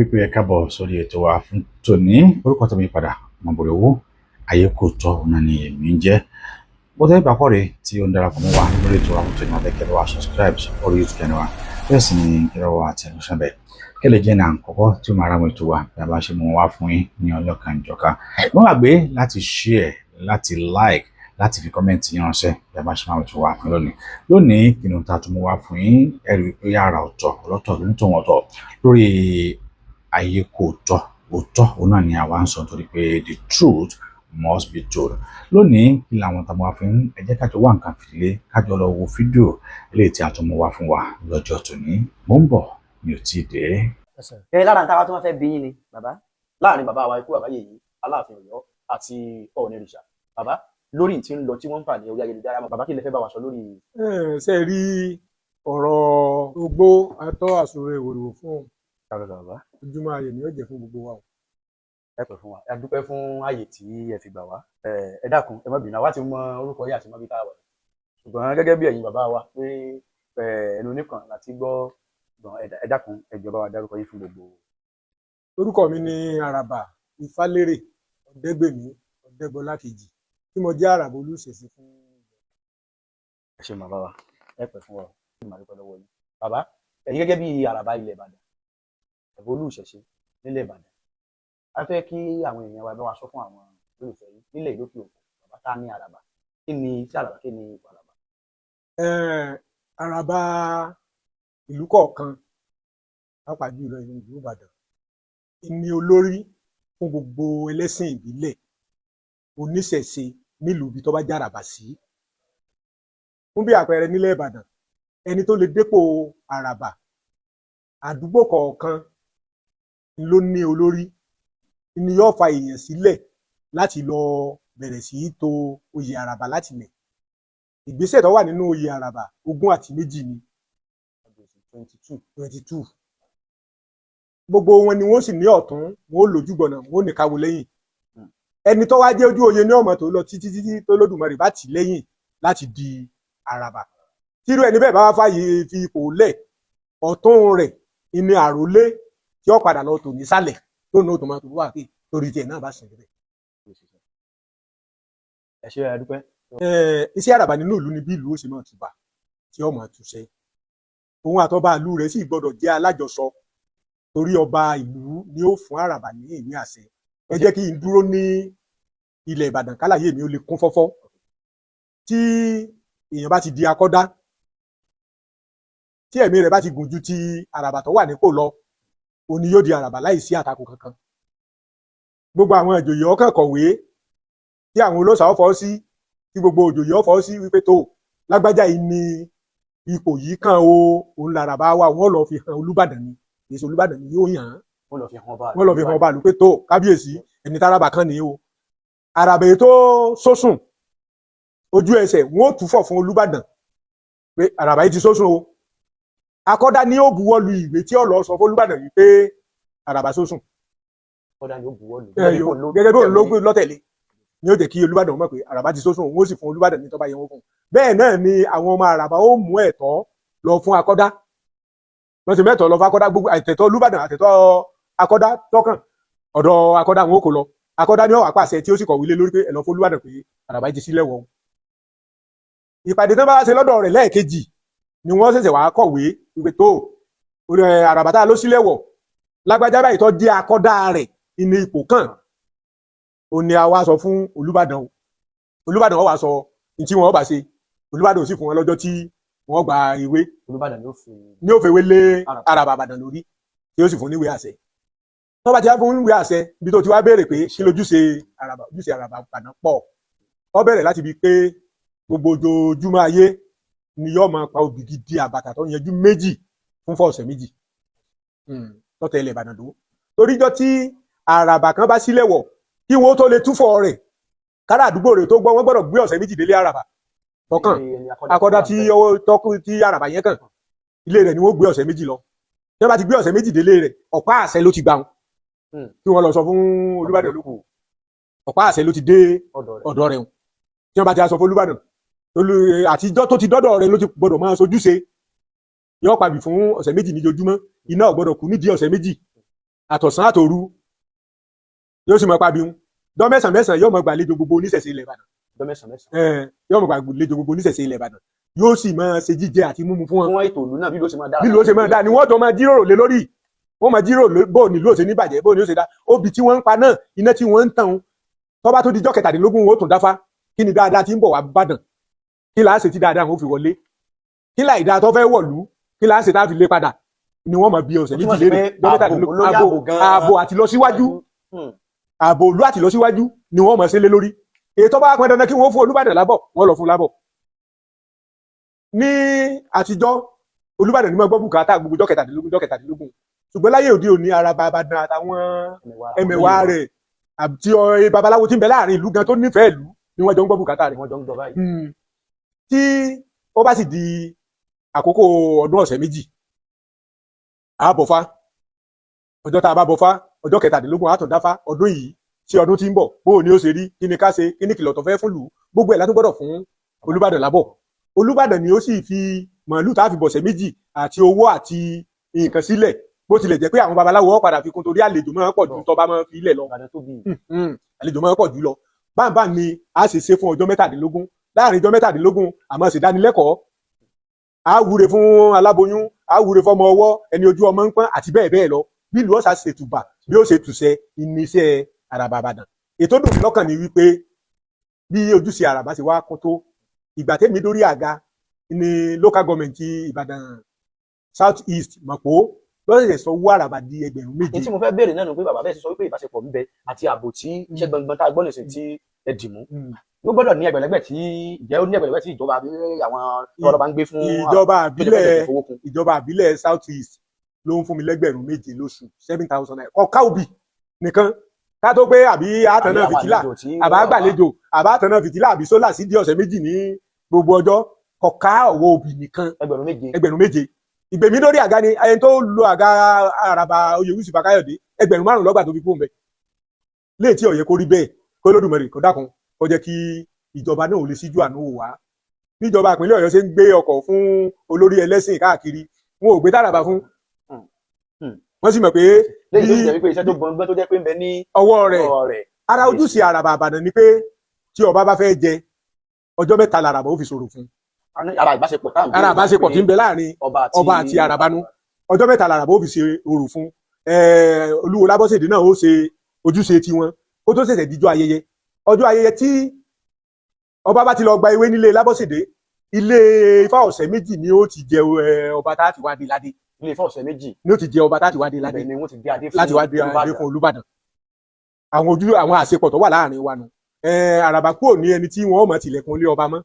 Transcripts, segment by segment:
Pípé ẹ káàbọ̀ sórí ètò wa fún tòní. Orúkọ tó mi padà Ọmọbòrè owó ayé kò tọ́ ọ̀nà ni èmi ń jẹ́. Bó tẹ́ ìgbà kọ́re tí ó ń darapọ̀ mọ́ wa lórí ètò wa fún tòní, máa fẹ́ kẹ́ bá wa subscribe orí YouTube channel wa, bẹ́ẹ̀ sì ni kẹ́ bá wa tẹ̀ lọ́sàn bẹ́ẹ̀ kẹ́ lè jẹ́ ní àkọ́kọ́ tí ó máa ra àwọn ètò wa bí a bá ṣe mú wá fún yín ní ọlọ́kan ìjọ̀kan. Má gbàgbé láti share, láti like, láti fi comment yín ránṣẹ́ bí a bá ṣe máa ètò wa fún lónìí. Lónìí, kí ni ohun tá a tún mú wá fún yín? Ẹ rí i pé yàrá ọ̀tọ̀ ọlọ́tọ̀ ló ń tò wọ́n tọ̀ lórí ayé kò tọ́. Òótọ́ òun náà ni àwa ń sọ, torí pé the truth must be told. Lónìí, kí làwọn tá a mú wá fún yín? Ẹ jẹ́ kájọ wá nǹkan fìdí lé, kájọ lọ wo fídíò eléyìí tí a tún mú wá fún wa lọ́jọ́ tòní. Mò ń bọ̀, mi ò tíì dé. Ẹ lára táwa tó wọ́n fẹ́ bí yín ni bàbá. Láàrin bàbá wa ikú bàbá yèyí Aláàfin Ọ̀yọ́ àti Ọọ̀nìrìṣà, bàbá, lórí tí ń lọ tí wọ́n ń fà ní orí ayélujára, bàbá, kí lè fẹ́ bá wa sọ lórí? Ṣe rí ọ̀rọ̀ ogbó atọ́ àsúre ìwòrìwò fún Bàbá. ojúmọ́ ayé ni ó jẹ́ fún gbogbo wa o. Ẹ pẹ́ fún wa. Ẹ dúpẹ́ fún ààyè tí ẹ fi gbà wá. Ẹ dákun, ẹ má bínú, àwa ti mọ orúkọ yìí àti mọ bí tá a wà, ṣùgbọ́n gẹ́gẹ́ bí ẹ̀yin bàbá wa pé ẹnu oníkan láti gbọ́, ṣùgbọ́n ẹ dákun, ẹ jọ̀ọ́, bá wa dárúkọ yín fún gbogbo. Orúkọ mi ni Àràbà Ifálérè Ọ̀dẹ́gbèmí Ọ̀dẹ́gbọlá kejì, tí mo jẹ́ Àràbà Olúṣẹ̀ṣe fún. Ẹ ṣeun bàbá wa, ẹ pẹ́ fún wa. Ẹ máa dúpẹ́ lọ́wọ́ yín bàbá. Ẹ̀yin gẹ́gẹ́ bí Àràbà ilẹ̀ Ìbàdàn, ẹ̀bùn Olúṣẹ̀ṣe nílẹ̀ Ìbàdàn, a fẹ́ kí àwọn èèyàn wa bá wa sọ fún àwọn olólùfẹ́ yín nílẹ̀ ìlókè òkun, bàbá, tá ní Àràbà, kí ni sí Àràbà, kí ni ipò Àràbà? Àràbà ìlú kọ̀ọ̀kan, pàápàá jùlọ ìlú Ìbàdàn, ní olórí fún gbogbo ẹlẹ́sìn ìbílẹ̀ oníṣẹ̀ṣe nílùú ibi tó bá jàràbà sí. Fún bí àpẹẹrẹ, nílẹ̀ Ìbàdàn, ẹni tó lè dépò àràbà, àdúgbò kọ̀ọ̀kan ló ní olórí ni yóò fa èèyàn sílẹ̀ láti lọ bẹ̀rẹ̀ sí í to oyè àràbà láti lẹ̀. Ìgbésẹ̀ tó wà nínú oyè àràbà, 22 ni. 22. 22. Gbogbo wọn ni wọ́n sì ní ọ̀tún, wọn ó lójúgbọ̀nà, wọn ó ní káwo lẹ́yìn. Ẹni tó wá jẹ́ ojú oyè ní ọmọ tó lọ títí títí tó lódùmarè bá tì lẹ́yìn láti di àràbà. Tírú ẹni bẹ́ẹ̀ bá wá fàyè fi ipò lẹ̀, ọ̀tún rẹ̀ ìní àrólé tí ó padà lọ tò nísàlẹ̀ tó ní òtún máa tó wà pé torí tiẹ̀ náà bá sìn níbẹ̀. Ẹ ṣe, ẹ dúpẹ́. Iṣẹ́ àràbà nínú ìlú ni bí ìlú ó ṣe máa tùbà tí ó máa túṣẹ́. Òun àtọba ìlú rẹ̀ sì gbọ́dọ̀ jẹ́ alájọsọ, torí ọba ìlú ni ó fún àràbà ní ìwé àṣẹ. Ẹ jẹ́ kí n dúró ní ilẹ̀ Ìbàdàn kálàyé mi ó lè kún fọ́fọ́. Tí èèyàn bá ti di akọ́dá, tí ẹ̀mí rẹ̀ bá ti gùn ju ti àràbà tó wà nípò lọ, òun ni yóò di àràbà láì sí àtakò kankan. Gbogbo àwọn ìjòyè ọkàn kọ̀wé tí àwọn olóṣà ọ̀fọ̀ sí, tí gbogbo òjòyè ọ̀fọ̀ sí wípé tó lágbájá yìí ní ipò yìí kàn o, òun làràbà wa. Wọ́n lọ fi hàn Olúbàdàn ni, kì í ṣe Olúbàdàn ni yóò yàn án. Wọ́n lọ fi hàn ọba. Wọ́n lọ fi hàn ọba ìlú pé tó kábíyèsí, ẹni táraba kan ní o. Àràbà èyí tó sósùn, ojú ẹsẹ̀ wọ́n ó túfọ̀ fún Olúbàdàn pé àràbà yìí ti sósùn o. Akọ́dá ní ó buwọ́ lu ìwé tí ó lọ sọ fún Olúbàdàn yìí pé àràbà sósùn. Kọ́dá ni ó buwọ́ lù. Gẹ́gẹ́ bí òun ló gbé lọ́tẹ̀lé ni ó jẹ́ kí Olúbàdàn mọ̀ pé àràbà ti sósùn, òun ó sì fún Olúbàdàn ní tọ́ba yẹn wọ́n fún un. Bẹ́ẹ̀ náà ni àwọn ọmọ àràbà ó mú ẹ̀tọ́ lọ fún akọ́dá. Wọ́n ti mẹ́tọ̀ọ́ lọ fún akọ́dá, gbogbo àtẹ̀tọ́ Olúbàdàn, àtẹ̀tọ́ akọ́dá tọ́kàn ọ̀dọ̀ akọ́dá wọn ó kó lọ. Akọ́dá ní ó wá pàṣẹ tí ó sì kọ̀wé lé lórí pé ẹ lọ fún Olúbàdàn pé àràbà ti sílẹ̀ wọ̀. Ìpàdé tó bá wá ṣe lọ́dọ̀ rẹ̀ lẹ́ẹ̀kejì ni wọ́n ṣẹ̀ṣẹ̀ wá kọ̀wé wípé tó àràbà tá a ló sílẹ̀ wọ̀, lágbájá báyìí tó jẹ́ akọ́dá rẹ̀ ní ipò kan, ó ní a wá sọ fún Olúbàdàn o. Olúbàdàn wọ́n wá sọ ní tí wọ́n bá ṣe. Olúbàdàn ò sì fún wọn lọ́jọ́ tí wọ́n gba ìwé. Olúbàdàn ló fi ní ó fewé lé Àràbà Ìbàdàn lórí, tí ó sì fún níwèé àṣẹ. Tó bá ti wá fún níwèé àṣẹ, ibi tó ti wá béèrè pé kí lójúṣe Àràbà, ojúṣe Àràbà Ìbàdàn pọ̀. Ó bẹ̀rẹ̀ láti bi pé gbogbo ojoojúmọ́ ayé ni yóò máa pa obì gidi àbàtà tó yanjú méjì fún fọ́ọ̀sẹ̀ 2 tọ́tẹ̀ ilẹ̀ Ìbàdàn dó. Toríjọ́ tí àràbà kan bá sílẹ̀ wọ̀, kí wọ́n tó lè túfọ̀ rẹ̀ kára àdúgbò rẹ̀ tó gbọ́, wọ́n gbọ́dọ̀ gbé ọ̀sẹ̀ 2 délé àràbà tọkàn akọ́dá tí ọwọ́ tọ́kù tí àràbà yẹn kàn. Ilé rẹ̀ ni wọ́n gbé ọ̀sẹ̀ 2 lọ. Tí wọ́n bá ti gbé ọ̀sẹ̀ 2 délé rẹ̀, ọ̀pá àṣẹ ló ti gbà wọn kí wọ́n lọ sọ fún Olúbàdàn lóko. Ọ̀pá àṣẹ ló ti dé ọ̀dọ̀ rẹ̀ wọn. Tí wọ́n bá ti sọ fún Olúbàdàn, àtijọ́ tó ti dọ́dọ̀ rẹ̀ ló ti gbọ́dọ̀ máa sojúṣe. Yóò pàbí fún ọ̀sẹ̀ 2 níjojúmọ́. Iná ò gbọ́dọ̀ kú nídìí ọ̀sẹ̀ 2. Àtọ̀sán àtòru yóò sì mọ pa bíun dọ́ mẹ́sàn-án mẹ́sàn-án yóò mọ gbàlejò gbogbo oníṣẹ̀ṣe ilẹ̀ Ìbàdàn. Ọjọ́ mẹ́sàn-án mẹ́sàn-án. Yóò mọ gbàlejò gbogbo oníṣẹ̀ṣe ilẹ̀ Ìbàdàn, yóò sì máa ṣe jíjẹ àti mímu fún wọn. Fún ètò ìlú náà, bí ló ṣe máa dára. Bí ló ṣe máa dáa ni wọ́n jọ máa jíròrò lé lórí. Wọ́n máa jíròrò bó ní ló ṣe ní bàjẹ́, bó ní ó ṣe dá. Obì tí wọ́n ń pa náà, iná tí wọ́n ń tàn, tó bá tó di jọ́ 17, wọn ó tún dáfá. Kí ni dáadáa tí ń bọ̀ wá bàdàn? Kí láá ṣe tí dáadáa wọn ó fi wọlé? Kí láì dáa tó fẹ́ wọ̀lú? Kí láá ṣe tá a fi lé padà? Ni wọ́n máa bí ọ̀sẹ̀ Ó túmọ̀ méjì sí lérè. pé Jọ́ ààbò, 17. olórí Ààbò, ààbò gan-an. Ààbò àti lọ síwájú, ààbò òlú àti lọ síwájú ni wọ́n máa ṣe lé lórí. Èyí tó bá pọn dandan kí wọ́n fún Olúbàdàn lábọ̀, wọ́n lọ fún lábọ̀. Ní àtijọ́, Olúbàdàn ní máa gbọ́ bùkátà gbogbo jọ́ 17, jọ́ 17. Ṣùgbọ́n láyé òde òní, Àràbà Ìbàdàn àtàwọn ẹmẹ̀wà rẹ̀ àti ọ̀rẹ́ babaláwo tí ń bẹ láàrin ìlú gan tó nífẹ̀ẹ́ ìlú ni wọ́n jọ ń gbọ́ bùkátà rẹ̀. Wọ́n jọ ń gbọ́ báyìí. Tí ó bá sì di àkókò ọdún ọ̀sẹ̀ méjì, a bọ̀fá. Ọjọ́ tá a bá bọ̀fá, ọjọ́ 17, a tún dáfá ọdún yìí sí ọdún tí ń bọ̀, bó o ní ó ṣe rí, kí ni ká ṣe, kí ni kìlọ̀ tó fẹ́ fún lù ú. Gbogbo ẹ̀ látún gbọ́dọ̀ fún Olúbàdàn lábọ̀. Olúbàdàn ni ó sì fi màálù tá a fi bọ̀sẹ̀ méjì àti owó àti nǹkan sílẹ̀, bó tilẹ̀ jẹ́ pé àwọn babaláwo ó padà fi kún, torí àlejò máa ń pọ̀ ju tọ́ba máa ń fi ilẹ̀ lọ. Ìbàdàn tóbi. Àlejò máa ń pọ̀ jù lọ. Báńbá ni a ṣe ṣe fún ọjọ́ 17. Láàrin ọjọ́ 17, àmọ́ ṣe dánilẹ́kọ̀ọ́, a wúre fún aláboyún, a wúre fọmọ ọwọ́, ẹni ojú ọmọ ń pọ́n àti bẹ́ẹ̀ bẹ́ẹ̀ lọ. Bí ìlú ọ̀sà ṣe tùbà, bí ó ṣe tùṣẹ iníṣẹ́ Àràbà Ìbàdàn. Ètò dùn mí lọ́kàn ni wípé bí ojúṣe Àràbà ṣe wá kún tó, ìgbà tẹ́mi dórí àga ní local government Ìbàdàn South East Mọ̀pó lọ́sẹ̀sẹ̀ sọ owó Àràbà di 7,000. Èyí tí mo fẹ́ béèrè náà ni pé bàbá bẹ́ẹ̀ ṣe sọ wípé ìbáṣepọ̀ ń bẹ àti ààbò tí iṣẹ́ gbọngbọn tá a gbọ́ nìsín tí ẹ dì mú, ló gbọ́dọ̀ ní ẹgbẹ̀lẹ́gbẹ̀ tí ìjẹ́ ó ní ẹgbẹ̀lẹ́gbẹ̀ tí ìjọba àbí àwọn ọlọ́ba ń gbé fún Ìjọba tó jẹ́ pé àbílẹ̀ ẹ fowó kún. Ìjọba àbílẹ̀ South East ló ń fún mi lẹ́gbẹ̀rún 7 lóṣù, 7,000 naira. Kọ káòbì nìkan ká tó pé àbí àtànà Àbí àwọn fìtílà, àlejò tí àbá gbàlejò, àbá àtànà fìtílà, àbí sólà sí di ọ̀sẹ̀ méjì ní gbogbo ọjọ́, kọ ká ọ̀wọ́ òbí nìkan. 7,000. 7,000. Ìgbèmí lórí àga ni ẹni tó lo àga Àràbà Oyèwùsì Fákáyọ̀dé, 5,000 lọ́gbà tó fi kún bẹ́ẹ̀. Léètí ó yẹ kó rí bẹ́ẹ̀, kó Olódùmarè kó dákun kó jẹ́ kí ìjọba náà ò lè síjú àánú wò wá. Níjọba ìpínlẹ̀ Ọ̀yọ́ ṣe ń gbé ọkọ̀ fún olórí ẹlẹ́sìn káàkiri, wọn ò gbé tàràbà fún. Wọ́n sì mọ̀ pé Lẹ́yìn tó bí sì jẹ́ wípé iṣẹ́ tó gbọngbọ́n tó jẹ́ pé ń bẹ ní ọwọ́ rẹ̀. ọwọ́ rẹ̀. Ara ojúṣe Àràbà Ìbàdàn ni pé tí ọba bá fẹ́ jẹ, ọjọ́ 3 làràbà ó fi sọ̀rọ̀ fún. Ara ìbáṣepọ̀ tá à ń Ara àbáṣepọ̀ tí ń bẹ láàrin ọba àti àràbà nú. Ọjọ́ 3 làràbà ó fi ṣe orò fún. Olúwo Lábọ́sẹ̀dé náà ó ṣe ojúṣe tiwọn kó tó ṣẹ̀ṣẹ̀ díjọ́ ayẹyẹ. Ọjọ́ ayẹyẹ tí ọba bá ti lọ gba ewé nílé Lábọ́sẹ̀dé, ilé Ifá ọ̀sẹ̀ méjì ni ó ti jẹ ọba tá a ti wá dé ládé. Ilé Ifá ọ̀sẹ̀ méjì. Ni ó ti jẹ ọba tá a ti wá dé ládé. Ibẹ̀ ni wọ́n ti dé adé fún Láti wá dé adé fún Olúbàdàn. Àwọn ojú àwọn àṣepọ̀ tó wà láàrin wa nù. Àràbà kúrò ní ẹni tí wọ́n mọ̀ tilẹ̀kùn ilé ọba mọ́.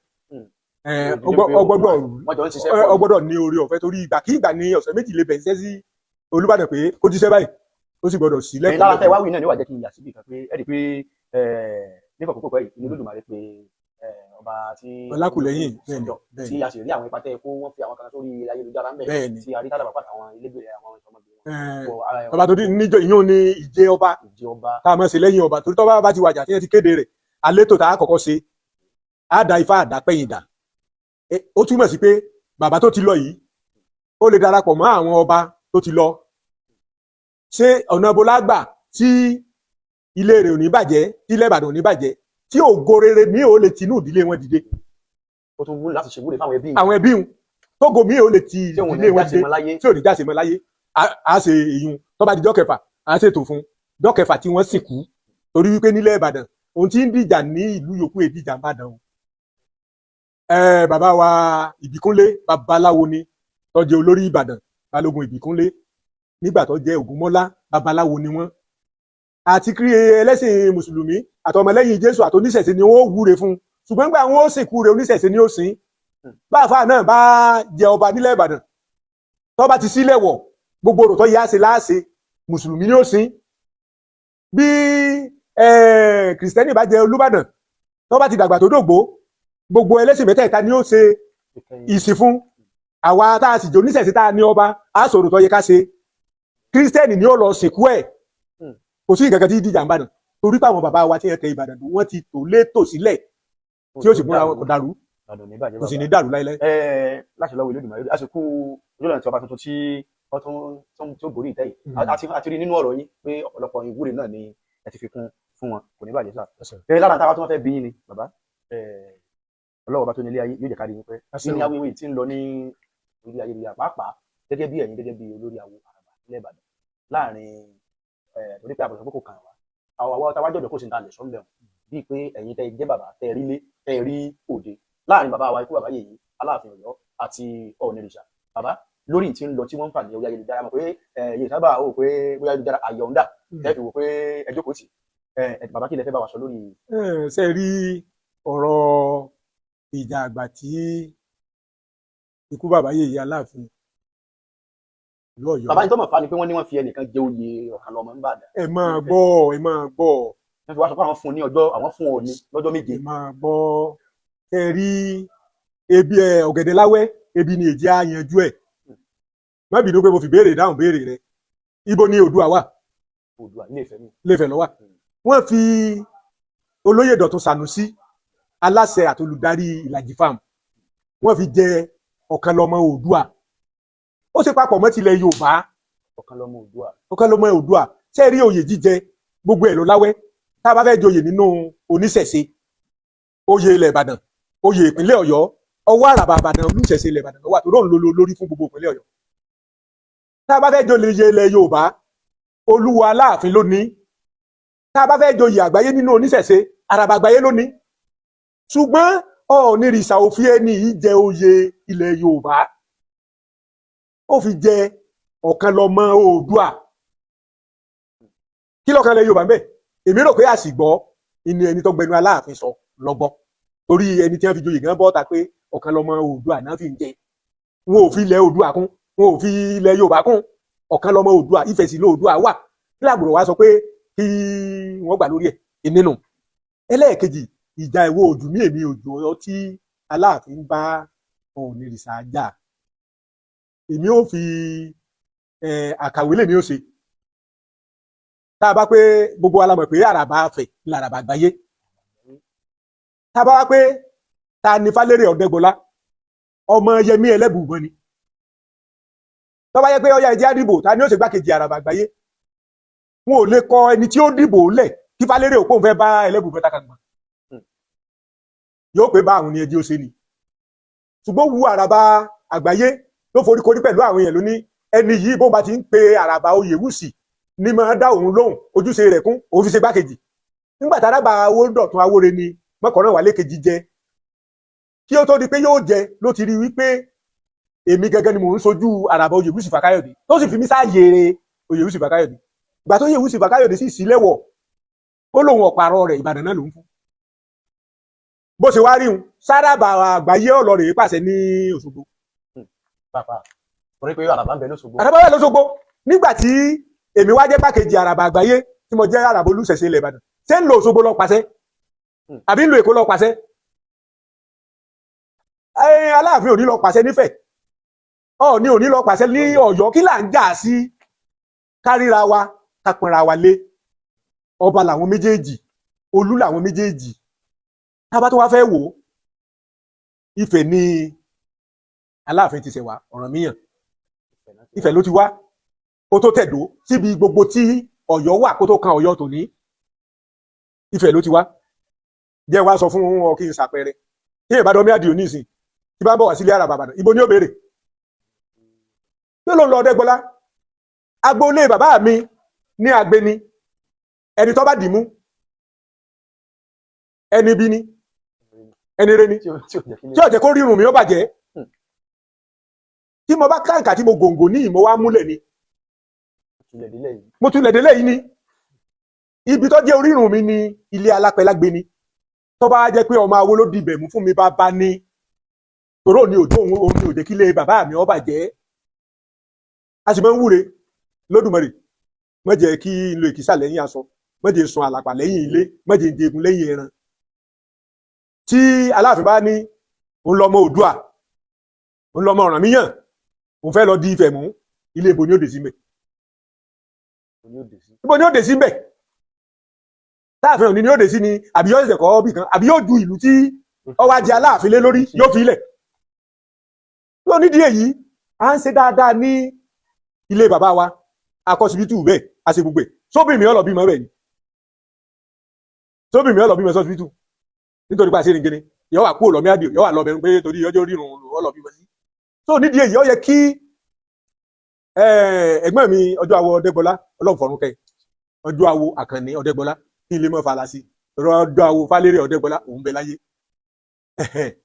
Ọgbọ́dọ̀ Wọ́n jọ ń ṣiṣẹ́ pọ̀. Ọgbọ́dọ̀ ní orí ọ̀fẹ́, torí ìgbà kí ìgbà ní ọ̀sẹ̀ méjì lè bẹ̀ ṣiṣẹ́ sí Olúbàdàn pé kó jíṣẹ́ báyìí, ó sì gbọ́dọ̀ sí Ẹ̀yin lára tẹ́ lẹ́kùn. wá wí náà ni wà jẹ́ kí n yà síbi kan pé ẹ rí i pé nípa kókó pẹ́ inú Olódùmarè pé ọba tí Ọlákùlẹ́yìn, bẹ́ẹ̀ni, sọ́jọ́ bẹ́ẹ̀ni. tí a sì rí àwọn ipa tẹ́ ẹ kó, wọ́n fi àwọn kan sórí ayélujára ń bẹ̀ tí a rí tálàbà pàtàkì àwọn ilégbèrè àwọn ìsọmọgbè wọn. Ọba tó dín níjọ ìyún ní ìjẹ ọba Ìjẹ ọba. tá a mọ̀ sí lẹ́yìn ọba, torí tọ́ba bá ti wàjà tí wọ́n ti kéde rẹ̀, àlétò tá a kọ́kọ́ ṣe, á da ifá àdápẹ́yìn dà. Ó túmọ̀ sí pé bàbá tó ti lọ yìí, ó lè darapọ̀ mọ́ àwọn ọba tó ti lọ. Ṣé ọ̀nà ibo la gbà tí ilé rẹ̀ ò ní bàjẹ́, tí ilẹ̀ Ìbàdàn ò ní bàjẹ́, tí ògo rere mi ò lè tinú ìdílé wọn dìde? Ó tún wúlò láti ṣèwúre fáwọn ẹbí. Àwọn ẹbí wọn tógo mi ò lè ti tí òun ìdílé ní wọn jáde dìde mọ́ láyé. tí ò ní jáse mọ́ láyé. Á ṣe ìyún. Tó bá di jọ́ kẹfà, á ṣètò fún jọ́ kẹfà tí wọ́n sìnkú, torí wípé nílẹ̀ Ìbàdàn, ohun tí ń dìjà ní ìlú yòókù èdìjà ń bàdàn o. Bàbá wa Ìbíkúnlé babaláwo ni tó jẹ́ olórí Ìbàdàn, Balógun Ìbíkúnlé nígbà tó jẹ́ Ògúnmọ́lá, babaláwo ni wọ́n. Àti kí ẹlẹ́sìn mùsùlùmí àtọmọlẹ́yìn Jésù àtoníṣẹ̀ṣe ni wọ́n ó wúre fún, ṣùgbọ́n gbà wọ́n ó sìnkú rẹ̀, oníṣẹ̀ṣe ni ó sìn. Báfà náà bá jẹ ọba nílẹ̀ Ìbàdàn, tó bá ti sílẹ̀ wọ̀, gbogbo òrò tó yá ṣe láàṣe, mùsùlùmí ni ó sìn. Bí kìrìsìtẹ́nì bá jẹ Olúbàdàn, tó bá ti dàgbà tó dògbó, gbogbo ẹlẹ́sìn mẹ́tẹ̀ẹ̀ta ni ó ṣe ìsìn fún. Àwa tá a sì jẹ oníṣẹ̀ṣe tá a ní ọba, á sọ̀rọ̀ tó yẹ ká ṣe, kírísítẹ́nì ni ó lọ sìnkú ẹ̀. Kò sí nǹkan kan tí dìjà ń bàdàn, torí pé àwọn bàbá wa tí wọ́n tẹ Ìbàdàn dùn, wọ́n ti tò létò sílẹ̀ tí ó sì múra wọn kò dàrú. Ìbàdàn ní bàjẹ́. Kò sì ní dàrú láíláí. Láti lọ́wọ́ Olódùmarè, àsìkò ojúlọ̀nà tí ọba tuntun tí Wọ́n tún tó borí ìtẹ́ yìí. A ti rí nínú ọ̀rọ̀ yín pé ọ̀pọ̀lọpọ̀ ìwúre náà ni ẹ ti fi kún fún wọn. Kò ní bàjẹ́ sà. Ẹ lára táwa tó wọ́n fẹ́ bí yín ni bàbá, Ọlọ́wọ́ bá tó ní ilé ayé yóò jẹ́ ká rí yín pẹ́. Ní awéwé tí ń lọ ní orí ayélujára, pàápàá gẹ́gẹ́ bí ẹ̀yin gẹ́gẹ́ bí olórí awo Àràbà nílẹ̀ Ìbàdàn láàrin, torí pé àbọ̀sọ̀ pé kò kàn wá, àwọn àwọn táwa jọ̀dọ̀ kò sí ní ta lè sọ ń bẹ̀rù bíi pé ẹ̀yin tẹ́ jẹ́ bàbá tẹ́ rí lé tẹ́ rí òde láàrin bàbá wa ikú bàbá yèyí Aláàfin Ọ̀yọ́ àti Ọ̀ọ̀nìrìṣà. Bàbá, lórí tí ń lọ tí wọ́n ń fà ní orí ayélujára, mọ̀ pé yìí sábà ó pé bóyá ayélujára àyọ̀ǹda ẹ fi wò pé ẹ jókòó tì ẹ. Bàbá, kí lẹ fẹ́ bá wa sọ lórí? Ṣe rí ọ̀rọ̀ ìjà àgbà tí ikú bàbá yèyé Aláàfin ìlú Ọ̀yọ́. Bàbá yìí tó mọ̀ fa ni pé wọ́n ní wọ́n fi ẹnìkan jẹ oyè Ọ̀kànlọ́mọ n'Ìbàdàn. Ẹ máa gbọ́, ẹ máa gbọ́. Wọ́n fi wá sọ pé àwọn fún un ní ọjọ́, àwọn fún Ọọ̀ni lọ́jọ́ 7. Ẹ máa gbọ́. Ṣe rí ebi ẹ ọ̀gẹ̀dẹ̀ láwẹ́, ebi ni èjì á yanjú ẹ̀. Má bínú pé mo fi béèrè dáhùn béèrè rẹ. Ibo ni Oòduà wà? Oòduà, Ilé Ifẹ̀ ni. Ilé Ifẹ̀ ló wà. Wọ́n fi olóyè Dọ̀tun Sànúsí, aláṣẹ àti olùdarí Ìlàjì Farm, wọ́n fi jẹ Ọ̀kànlọ́mọ Oòduà. Ó ṣe papọ̀ mọ́ tilẹ̀ Yorùbá. Ọ̀kànlọ́mọ Oòduà. Ọ̀kànlọ́mọ Oòduà. Ṣé rí oyè jíjẹ, gbogbo ẹ̀ ló láwẹ́. Tá a bá fẹ́ joyè nínú oníṣẹ̀ṣe, oyè ilẹ̀ Ìbàdàn, oyè ìpínlẹ̀ Ọ̀yọ́, ọwọ́ Àràbà Ìbàdàn, olùṣẹ̀ṣe ilẹ̀ Ìbàdàn ló wà, tó lóun ló lórí fún gbogbo ìpínlẹ̀ Ọ̀yọ́. Tá a bá fẹ́ joyè ilẹ̀ Yorùbá, Olúwa Aláàfin ló ní. Tá a bá fẹ́ joyè àgbáyé nínú oníṣẹ̀ṣe, Àràbà àgbáyé ló ní. Ṣùgbọ́n Ọ̀ọ̀nìrìṣà òfin ẹni yìí jẹ oyè ilẹ̀ Yorùbá, ó fi jẹ Ọ̀kànlọ́mọ Oòduà. Kí lọ́kàn ilẹ̀ Yorùbá ń bẹ? Èmi rò pé àsìgbọ́ ìní ẹni tó gbẹnu Aláàfin sọ lọ́gbọ́, torí ẹni tí wọ́n fi joyè gan bọ́ta pé Ọ̀kànlọ́mọ Oòduà náà fi ń jẹ. Wọn ò fi ilẹ̀ Oòduà kún, wọn ò fi ilẹ̀ Yorùbá kún. Ọ̀kànlọ́mọ Oòduà, Ifẹ̀ sí lóòdùà wà. Kí làbùrọ̀ wá sọ pé kí wọ́n gbà lórí ẹ̀ ìnínú? Ẹlẹ́ẹ̀kejì, ìjà ìwọ ojú mi èmi òjò ọ tí Aláàfin bá Ọ̀ọ̀nìrìṣà jà, èmi ò fi àkàwé lèmi ò ṣe. Tá a bá pé gbogbo wa la mọ̀ pé Àràbà Ifẹ̀ làràbà àgbáyé. Tá a bá wá pé ta ni Falérè Ọ̀dẹ́gbọlá, ọmọ Yẹmí Ẹlẹ́bùúbọn ni. Tó bá yẹ pé ọyá ẹjẹ́ àdìbò, ta ni ó ṣe gbákejì Àràbà àgbáyé? Wọn ò lè kọ ẹni tí ó dìbò lẹ̀ kí Falérè òpó fẹ́ bá Ẹlẹ́bùúbọn takàgbọ̀n, yóò pé bá àwọn ni ẹjẹ́ ó ṣe ni. Ṣùgbọ́n wu Àràbà àgbáyé ló forí korí pẹ̀lú àwọn èèyàn lóní ẹni yìí, bó bá ti ń pe Àràbà Oyèwùsì ní máa dá òun lóhùn, ojúṣe rẹ̀ kún, òun fi ṣe gbákejì. Nígbà tí Àràbà Owódọ̀tun Awóre ni mọ́kànlá wà lékejì jẹ, kí ó tó di pé yóò jẹ ló ti rí wípé èmi gẹ́gẹ́ ni mò ń sojú Àràbà Oyèwùsì Fákáyọ̀dé, tó sì fi mí sáàyè Oyèwùsì Fákáyọ̀dé. Ìgbà tó Oyèwùsì Fákáyọ̀dé sì sílẹ̀wọ̀, ó lóun ọ̀pàrọ̀ rẹ̀, Ìbàdàn náà ló ń fún. Bó ṣe wá rí un, sáràbà àgbáyé ọ̀lọ́rẹ̀ pàṣẹ ní Òṣogbo. Pàpà torí pé Àràbà ń bẹ lóṣogbo. Àràbà wà lóṣogbo. Nígbà tí èmi wá jẹ́ gbákejì Àràbà àgbáyé, tí mo jẹ́ Àràbà olùṣẹ̀ṣe ilẹ̀ Ìbàdàn, ṣé ń lo Òṣogbo lọ pàṣẹ àbí ń lo Èkó lọ pàṣẹ? Aláàfin òní lọ pàṣẹ nífẹ̀ẹ́, Ọọ̀ni òní lọ pàṣẹ ní Ọ̀yọ́. Kí là ń jà sí? Kárìíra wa, ká pọnra wa lé. Ọba làwọn méjèèjì, olú làwọn méjèèjì. Tá bá tó wá fẹ́ wò ó, Ifẹ̀ ní Aláàfin ti ṣẹ̀ wá, Ọ̀rànmíyàn Ifẹ̀ ló ti wá kó tó tẹ̀dó síbi gbogbo tí Ọ̀yọ́ wà, kó tó kan Ọ̀yọ́ tòní, Ifẹ̀ ló ti wá. Jẹ́ wá sọ fún ọ kí n ṣàpẹẹrẹ. Tí ìbádọ́ mi àdìo nísìn tí bá ń bọ̀ wá sílé Àràbà Ìbàdàn, ibo ni ó béèrè? Yóò ló ń lọ Ọdẹ́gbọlá, agboolé bàbá mi ní agbeni. Ẹni tó bá dì mú, ẹni bí ni, ẹni rẹ ni. Tí ò jẹ́ kí Tí ó jẹ́ kó rírun mi ó bàjẹ́. Tí mo bá kàǹkà tí mo gòǹgò ní ìmọ̀ wá múlẹ̀ ni. Tilẹ̀ délẹ̀ yìí. Mo tún lẹ̀dẹ̀ lẹ́yìn ni. Ibi tó jẹ́ orírun mi ni ilé alápẹ̀lágbé ni. Tó bá jẹ́ pé ọmọ awo ló dibẹ̀ mú fún mi, bá bá ní tòró ní òjò òun, òun ní òjò kí ilé bàbá mi ó bàjẹ́. A sì máa ń wúre lódùmarè, má jẹ́ kí n lo èkísà lẹ́yìn aṣọ, má jẹ́ n sun àlàpà lẹ́yìn ilé, má jẹ́ n jẹgun lẹ́yìn ẹran. Tí Aláàfin bá ní òun lọmọ Oòduà, òun lọmọ Ọ̀rànmíyàn, òun fẹ́ lọ di Ifẹ̀ mú, ilé ibo ni ó dé sí mẹ́? Òní ò dé sí. Ibo ni ó dé sí mbẹ̀? Táàfin òní ni ó dé sí ni, àbí yóò ṣẹ̀ṣẹ̀ kọ́ bì kan, àbí yóò ju ìlú tí ọwọ́ ajé Aláàfin lé lórí yóò fi ilẹ̀ lónídìí èyí. À ń ṣe dáadáa ní Ilé bàbá wa akọ́sibítù bẹ́ẹ̀, a ṣe gbogbo ẹ̀. Sóbìnrin ọlọ́ bímọ bẹ́ẹ̀ ni, sóbìnrin ọlọ́ bímọ sọ́sibítù nítorí pé àṣírí gẹ́ni yọ wà kúrò lọ́mí àdìo, yọ wà lọ́bẹ̀rún pé torí ọjọ́ rírun ọlọ́ bímọ sí. So nídìí èyí, ó yẹ kí ẹ̀gbọ́n mi ọjọ́ awo Ọdẹ́gbọlá, Ọlọ́run fọ̀run kẹ́, ọjọ́ awo Àkànní Ọdẹ́gbọlá, kí n lè mọ́ fàlà sí ọjọ́ awo Falérè Ọdẹ́gbọlá, òun bẹ láyé,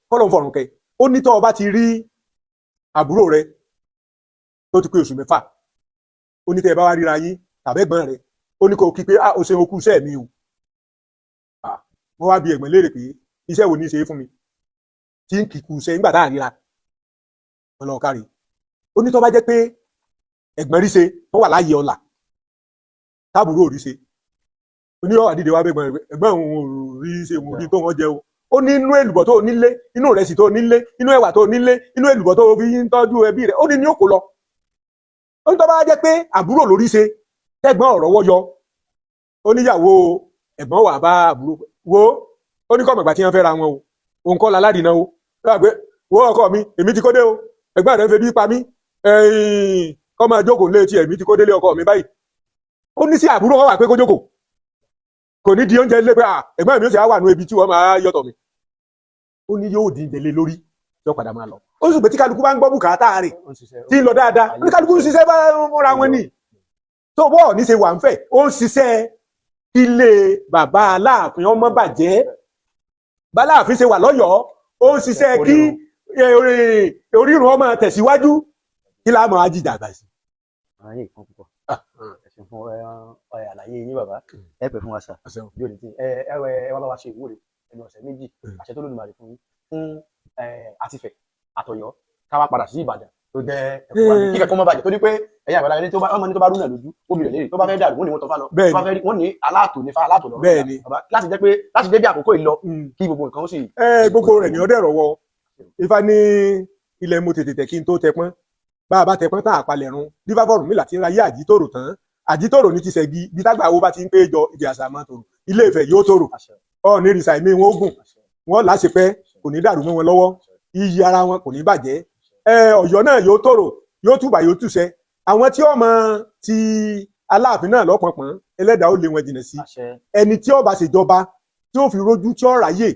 kọ́lọ́run fọ̀run kẹ́. Ó ní tọ́ ọ bá ti rí àbúrò rẹ tó ti pé oṣù 6, ó ní tẹ́ ẹ bá wá ríra yín tàbẹ́gbọ́n rẹ, ó ní kó kí pé ah, o ṣeun, okú iṣẹ́ mi o. Ah, wọ́n wá bi ẹ̀gbọ́n léèrè pé iṣẹ́ wo ní í ṣe é fún mi tí ń kìkú iṣẹ́ nígbà tá à ń ríra wọn lọ kárí. Ó ní tó bá jẹ́ pé ẹ̀gbọ́n rí ṣe tó wà láàyè ọ̀la táàbùrò rí ṣe, ó ní ọ̀wà dìde wá bẹ́gbọ́n rẹ̀, ẹ̀gbọ́n òun ò rí ṣe, òun ò rí tó wọ́n jẹ o. Ó ní inú èlùbọ́ tó nílé, inú ìrẹsì tó nílé, inú ẹ̀wà tó nílé, inú èlùbọ́ tó fi ń tọ́jú ẹbí rẹ̀, ó ní ní òkò lọ. Ó ní tó bá jẹ́ pé àbúrò lórí ṣe tẹ́gbọ́n ọ̀rọ̀ wọ́yọ, ó níyàwó ẹ̀gbọ́n wà bá àbúrò wo, ó ní kọ́mọ̀gbà tí wọ́n fẹ́ ra wọn o, òun kọ́ la aládìíná o. Ó pé wo ọkọ mi, èmi ti kó dé o, ẹ̀gbọ́n rẹ̀ ń febi pa mí, kọ́ máa jókòó lé tiẹ̀, èmi ti kó délé ọkọ mi báyìí. Ó ní sí àbúrò wọn wà pé kó jókòó, kò ní di oúnjẹ lé pé ẹ̀gbọ́n mi ó sì á wà nù ebi tí wọ́n máa yọ̀tọ̀ mi. Ó ní yóò dín ìdílé lórí, yóò padà máa lọ. Ó sì pé tí kálukú bá ń gbọ́ bùkátà rẹ̀ tí ń lọ dáadáa, ó ní kálukú ń ṣiṣẹ́ bá múra wọn ni tó bọ́ ní ṣe wà ń fẹ̀. Ó ń ṣiṣẹ́ ilé bàbá Aláàfin ọmọ bàjẹ́, báláàfin ṣe wà lọ́yọ̀ọ́, ó ń ṣiṣẹ́ kí orírun ọmọ tẹ̀síwájú, kí láàmú ajíjà àgbà sí. Àlàyé kan púpọ̀, ẹ ṣeun fún àlàyé yín bàbá, ẹ pẹ́ fún wa sà. Bí o ní tí ẹ ẹ ẹ wá bá wa ṣe ìwúre ẹnu ọ̀sẹ̀ 2, àṣẹ tó lódùmarè fún yín fún àtìfẹ́ àtọ̀yọ́, ká wá padà sí Ìbàdàn tó jẹ́ ẹ̀kọ́ wa ní kí kẹ́kọ̀ọ́ má bàjẹ́, torí pé ẹ̀yin àgbàlagbà ẹni tó bá ọmọ ní tó bá rúnà lójú ó bìrẹ̀ léèrè, tó bá fẹ́ dàrú wọ́n ní wọ́n tọ́ fá lọ, tó bá fẹ́ rí wọ́n ní aláàtò ní fá aláàtò lọ́rùn. Bàbá, láti jẹ́ pé láti dé bí àkókò yìí lọ kí gbogbo nǹkan ó sì. Gbogbo rẹ̀ ní ọdẹ rọwọ ifá ní ilẹ̀ mo tètè tẹ̀ kí n tó tẹpọ́n, bá a bá tẹpọ́n tán àpalẹ̀ run dífáfọ́rùn mi láti ń ra yé àjítòrò tán, àjítòrò ní ti ṣẹ́gi bí tágbà wo bá ti ń pé jọ ibi àṣà máa tòrò, Ilé Ifẹ̀ yóò tòrò, Ọọ̀ni ìrìsà ìmí wọn ó gùn, wọn láṣepẹ́, kò ní dàrú mọ́ wọn lọ́wọ́, iyì ara wọn kò ní bàjẹ́. Ọ̀yọ́ náà yóò tòrò, yóò túbà, yóò túṣẹ. Àwọn tí ọmọ ti Aláàfin náà lọ́pọ̀npọ̀n, Ẹlẹ́dàá ó lé wọn jìnà sí ẹni tí ó bá ṣèjọba tí ó fi rójú, tí ó ráyè,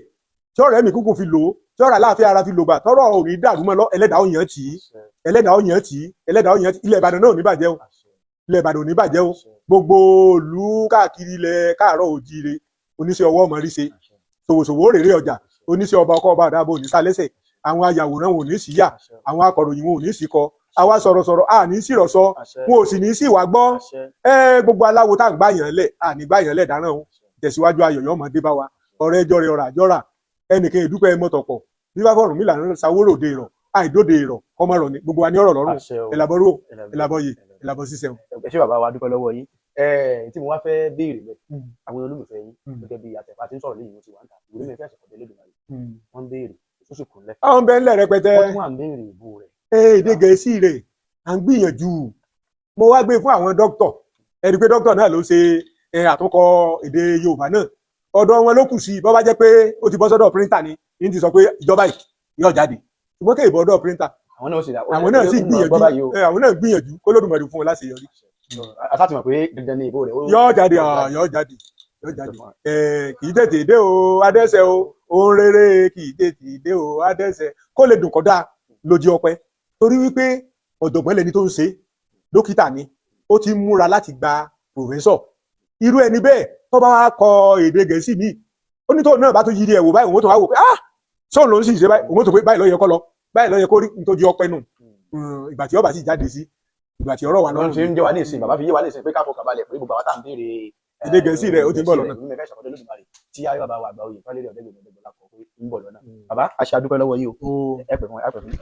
tí ọ̀rẹ́ mi kúkú fi lò ó, tí ọ̀rẹ́ àláàfin ara fi lò gbà, tọ́rọ̀ ò ní dàrú mọ́ lọ. Ẹlẹ́dàá ó yàn tì í, Ẹlẹ́dàá ó yàn tì í, Ẹlẹ́dàá ó yàn tì í. Ilẹ̀ Ìbàdàn náà ò ní bàjẹ́ o, ilẹ̀ Ìbàdàn ò ní bàjẹ́ o. Gbogbo ìlú káàkiri ilẹ̀ káàárọ̀ òjíire, oníṣẹ́ ọwọ́ ọmọ rí ṣe, ṣòwòṣòwò rèrè ọjà, oníṣẹ́ ọba ọkọ ọba àdàbò ò ní sálẹ́sẹ̀, àwọn ayàwòrán wọn ò ní síyà, àwọn akọ̀ròyìn wọn ò ní síkọ, àwa sọ̀rọ̀sọ̀rọ̀ a ní sírọ̀sọ, wọn ò sì ní sí ìwà gbọ́. Gbogbo aláwo tá à ń gbà yàn lẹ̀, à ní gbà yàn lẹ̀ dáràn o. Tẹ̀síwájú ayọ̀ yọ̀ ọmọdé bá wa, ọ̀rẹ́ ẹjọ́ rẹ̀ ọ̀rọ̀ àjọra ẹnìkan ìdúpẹ́ mọ́tọ̀pọ̀ bí bá fọ̀rùn mí lànà sáwóròde ìrọ̀ àìdóde ìrọ̀ kọ́mọ̀rọ̀ ni gbogbo wa ní ọ̀rọ̀ lọ́rùn. Ẹ̀làbọ̀rò, ẹ̀làbọ̀yè, ẹ̀làbọ̀ ṣiṣẹ́ o. Ẹ ṣé bàbá wa, dúpẹ́ lọ́wọ́ yín. Tí mo wá fẹ́ béèrè lẹ, àwọn olólùfẹ́ yín gẹ́gẹ́ bí àtẹ̀fà tí ń sọ̀rọ̀ lẹ́yìn tí wà ń ta ìwé mi fẹ́ ṣẹ̀kọ̀dé lẹ́dùnmáyé, wọ́n ń béèrè tó sì kúnlẹ̀. Àwọn bẹ́ẹ̀ ńlẹ̀ rẹpẹtẹ. Wọ́n tún wà ń béèrè ìbò rẹ̀. Èdè Gẹ̀ẹ́sì rẹ̀ à ń gbìyànjú, mo wá gbé fún àwọn dókítọ̀, ẹni pé dókítọ̀ náà ló ṣe àtúnkọ èdè Yorùbá náà, ọ̀dọ̀ wọn ló kù sí. Bó bá jẹ́ pé ó ti bọ́ sọ́dọ̀ píríntà ni, ní ti sọ pé ìjọba yìí yóò jáde, ṣùgbọ́n kéèbọ̀ ọ̀dọ̀ píríntà. Àwọn náà sì àwọn náà sì gbìyànjú, àwọn náà gbìyànjú kó Olódùmarè fún wọn láṣeyọrí. Àtàtì mọ̀ pé dandan ni ìbò rẹ̀. Yóò jáde, yóò jáde, yóò jáde. Kì í tètè dé o adẹ́sẹ̀ o, ohun rere kì í tètè dé o adẹ́sẹ̀, kó lè dùn kọ́dá lójú ọpẹ́, torí wípé ọ̀jọ̀gbọ́n lẹni tó ń ṣe, dókítà ni, ó ti ń múra láti gba pòfẹ́sọ̀. Irú ẹni bẹ́ẹ̀ tó bá wá kọ èdè Gẹ̀ẹ́sì míì, ó ní tóun náà bá tó yiri ẹ̀ wò báyìí, òun tó wá wò pé ah, sóun ló ń sì ṣe báyìí, òun tó pé báyìí ló yẹ kó lọ, báyìí ló yẹ kó rí, nítorí ọpẹ́ nù. Ìgbà tí ó bá sì jáde sí, ìgbà tí ọ̀rọ̀ wà lọ́rùn. Ṣe ń jẹ́ wa ní ìsìn, bàbá fi yé wa ní ìsìn pé ká fọkàn balẹ̀ pé gbogbo àwọn tá à ń béèrè èdè Gẹ̀ẹ́sì rẹ̀ ó ti ń bọ̀ lọ́nà. Tí ayé bàbá wa àgbà oyè Fálẹ́rì Ọ̀dẹ́gbẹ̀mí Ọ̀dẹ́gbọlá kọ pé ń bọ̀ lọ́nà. Bàbá, a ṣe àdúpẹ́ lọ́wọ́ yìí o, ẹ pẹ̀ fún ẹ pẹ̀ fún.